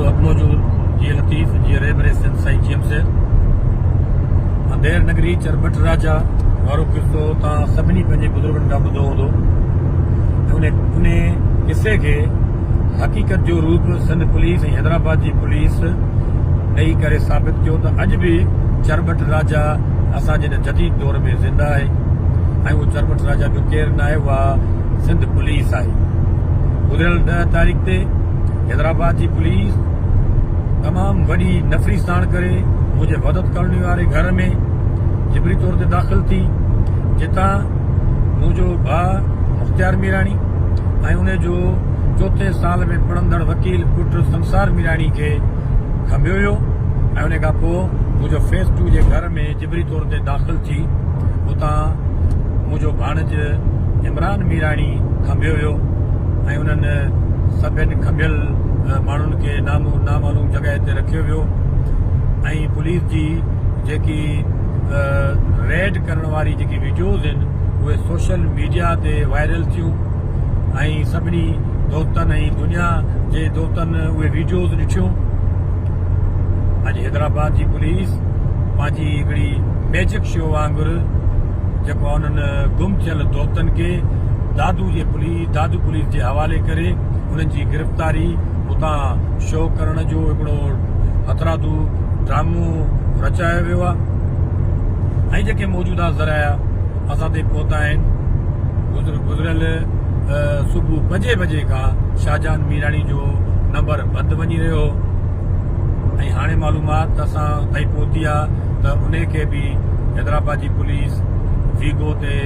وقت موجود جيئي لطيف جيئي رهبر سنڌ سائين جي ايم سيد. انڌير نگري چرٻٽ راجا وارو قصو توهان سڀني پنهنجي بزرگن کان ٻڌو هوندو ۽ ان قصي کي حقيقت جو روپ سنڌ پوليس ۽ حيدرآباد جي پوليس ڏئي ڪري ثابت ڪيو ته اڄ به چرٻٽ راجا اسان جي هن جديد دور ۾ زنده آهي ۽ اهو چرٻٽ راجا ٻيو ڪير ناهي اها سنڌ پوليس آهي. گذريل 10 تاريخ تي حيدرآباد جي پوليس تمام وڏي نفري ساڻ ڪري منهنجي وحدت ڪالوني واري گهر ۾ جبري طور تي داخل ٿي، جتان منهنجو ڀاء مختيار ميراڻي ۽ ان جو چوٿين سال ۾ پڙهندڙ وڪيل پٽ سنسار ميراڻي کي کنڀيو ويو ۽ ان کان پوء منهنجو فيز ٽو جي گهر ۾ جبري طور تي داخل ٿي اتان منهنجو ڀاڻج عمران ميراڻي کنڀيو ويو ۽ انهن سڀن کنڀيل ماڻهن کي نامعلوم جڳهه تي رکيو ويو ۽ پوليس جي جيڪي ريڊ ڪرڻ واري جيڪي ويڊيوز آهن اهي سوشل ميڊيا تي وائرل ٿيون ۽ سڀني دوستن ۽ دنيا جي دوستن اهي ويڊيوز ڏٺيون. اڄ حيدرآباد جي پوليس پنهنجي هڪڙي ميجڪ شو وانگر جيڪو انهن گم ٿيل دوستن کي دادو جي پوليس دادو پوليس جي حوالي ڪري انهن جي گرفتاري اتان شو ڪرڻ جو هڪڙو هٿرادو ڊرامو رچايو ويو آهي ۽ جيڪي موجوده ذرائع اسان تائين پهتا آهن گذريل صبح پنجين بجي کان شاهجهان ميراڻي جو نمبر بند وڃي رهيو هو ۽ هاڻي معلومات اسان تائين پهتي آهي ته انهي کي به حيدرآباد جي پوليس ويگو تي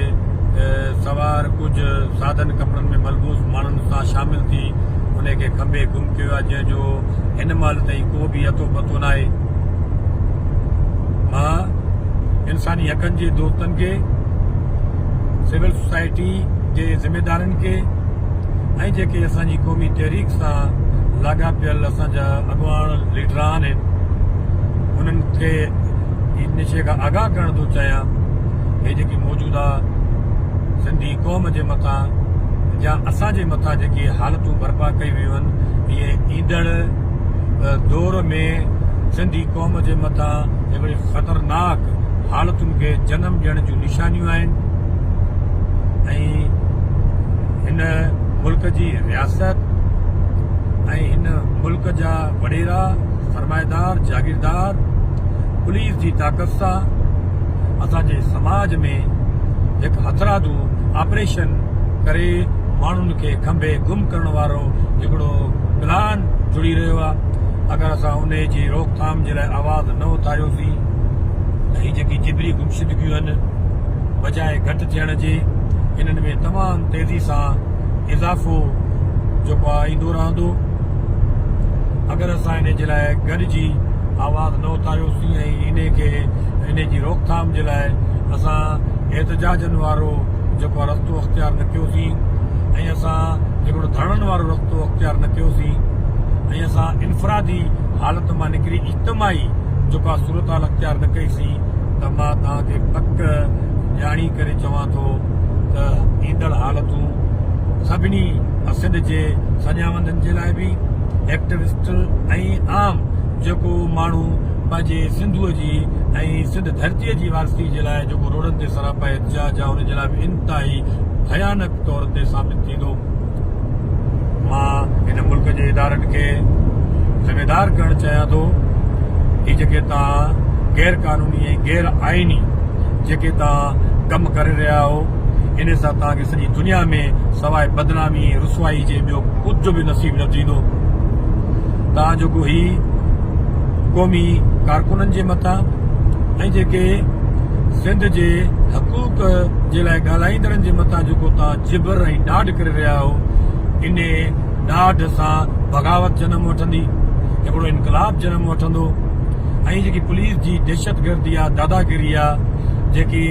سوار ڪجهه سادن ڪپڙن ۾ ملبوس ماڻهن سان شامل ٿي انهي کي کنڀي گم ڪيو آهي جنهن جو هن مهل تائين ڪو به اتو پتو ناهي. مان انساني حقن جي دوستن کي، سول سوسائٽي جي ذميدارن کي ۽ جيڪي اسان جي قومي تحريڪ سان لاڳاپيل اسان جا اڳواڻ ليڊران آهن انهن کي ان شيء کان آگاهه ڪرڻ ٿو چاهيان هي جيڪي موجوده سنڌي قوم جي مٿان يا اسان جي مٿان جيڪي حالتون برپا ڪيون ويون آهن اهي ايندڙ دور ۾ سنڌي قوم جي مٿان هڪڙي خطرناڪ حالتن کي جنم ڏيڻ جون نشانيون آهن ۽ هن ملڪ جي رياست ۽ هن ملڪ جا وڏيرا، سرمائيدار، جاگيردار پوليس جي طاقت سان اسان جي سماج ۾ هڪ هٿرادو آپريشن ڪري ماڻهن کي کنڀي گم ڪرڻ وارو هڪڙو پلان جڙي رهيو آهي. اگر اسان انهي جي روڪٿام جي لاء آواز نه اٿاريوسين ته هي جيڪي جبري گمشدگيون آهن بجاء گهٽ ٿيڻ جي انهن ۾ تمام تيزي سان اضافو جيڪو آهي ايندو رهندو. اگر اسان انهي جي لاء گڏجي آواز نه اٿاريوسين ۽ انهي کي انهي جي روڪٿام جي لاء اسان احتجاجن وارو جيڪو آهي رستو اختيار نه ڪيوسين ۽ اسان جيڪو ڌرڻن وارو رستو اختيار نه ڪيوسين ۽ اسان انفرادي حالت مان نڪري اجتماعي جيڪو آهي صورتحال اختيار نه ڪئيسين ته مان توهان کي پڪ ڄاڻي ڪري چوان ٿو ته ايندڙ حالتون سڀني سنڌ جي سڃاوندن جي لاء به ايڪٽوسٽ ۽ عام جيڪو ماڻهو پنهنجي سنڌوء جي ۽ سنڌ ڌرتيء جي وارثي جي لاء جيڪو روڊن تي سراپا احتجاج آهي ان جي لاء به انتهائي ڀيانڪ طور تي ثابت ٿيندو. مان هن ملڪ جي ادارن کي ذميدار ڪرڻ چاهيان ٿو هي جيڪي توهان غير قانوني ۽ غير آئيني جيڪي توهان ڪم ڪري رهيا آهيو ان سان توهان کي سڄي دنيا ۾ سواء بدنامي ۽ رسوائي جي ٻيو ڪجهه به نصيب نه ٿيندو. توهان جيڪو هي قومي ڪارڪنن جي مٿان ۽ جيڪي سنڌ جي حقوق جي لاء ڳالهائيندڙن جي مٿان جيڪو توهان جبر ۽ ڏاڍ ڪري رهيا آهيو انهي ڏاڍ سان بغاوت جنم وٺندي، هڪڙو انقلاب جنم وٺندو ۽ جيڪي پوليس جي دهشتگردي آ، داداگيري آ، جيڪي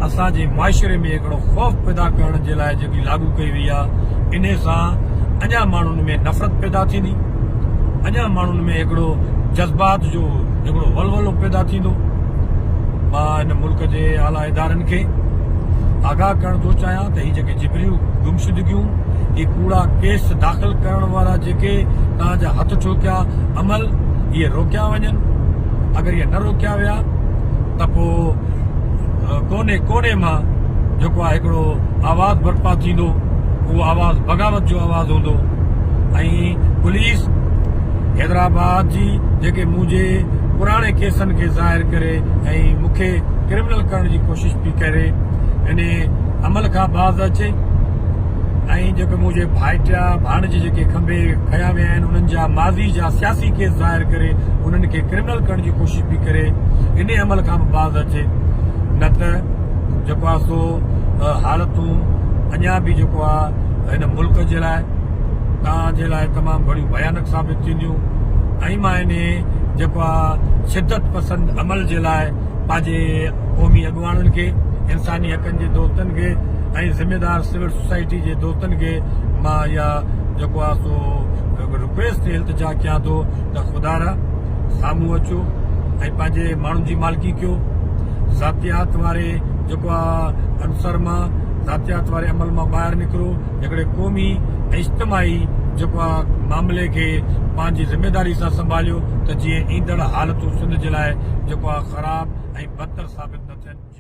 اسان جي معاشري ۾ هڪڙو خوف پيدا ڪرڻ جي لاء جيڪي لاڳو ڪئي وئي آ، انهي سان اڃا ماڻهن ۾ نفرت پيدا ٿيندي، اڃا ماڻهن ۾ هڪڙو جذبات جو هڪڙو ولولو پيدا ٿيندو. مان هن ملڪ جي اعليٰ ادارن کي آگاهه ڪرڻ ٿو چاهيان ته هي جيڪي جبريون گمشدگيون اهي ڪوڙا ڪيس داخل ڪرڻ وارا جيڪي توهان جا هٿ ٺوڪيا عمل اهي روڪيا وڃن اگر اهي نه روڪيا ويا ته پوء ڪوني ڪوني مان جيڪو آهي هڪڙو آواز برپا ٿيندو اهو آواز بغاوت جو آواز هوندو ۽ پوليس حيدرآباد جي جيڪي منهنجي پراڻي ڪيسن کي ظاهر ڪري ۽ مون کي ڪرمنل ڪرڻ جي ڪوشش پئي ڪري ان عمل کان باز اچي ۽ جيڪي منهنجي ڀائٽيا ڀاڻج جيڪي کنڀي کنيا ويا آهن انهن جا ماضي جا سياسي ڪيس ظاهر ڪري انهن کي ڪرمنل ڪرڻ جي ڪوشش پئي ڪري ان عمل کان به باز اچي نه ته جيڪو آهي سو حالتون اڃا به جيڪو آهي هن ملڪ جي لاء توهان جي لاء تمام گهڻيون ڀيانڪ ثابت ٿينديون ۽ مان انهي جيڪو آ شدت پسند عمل جي لاء پنهنجي قومي اڳواڻن کي انساني حقن جي دوستن کي ۽ ذميدار سول سوسائٽي جي دوستن کي مان اها جيڪو آ سو رڪويسٽ التجا ڪيان ٿو ته خدارا سامهون اچو ۽ پنهنجي ماڻهن جي مالڪي ڪيو ذاتيات واري جيڪو آ عنصر مان ذاتيات واري عمل مان ٻاهر نڪرو هڪڙي قومي ۽ اجتماعي جيڪو آ معاملي کي پنهنجي ذميداري سان سنڀاليو ته جيئن ايندڙ حالتون سنڌ جي لاء جيڪو آ خراب ۽ بدتر ثابت نه ٿين.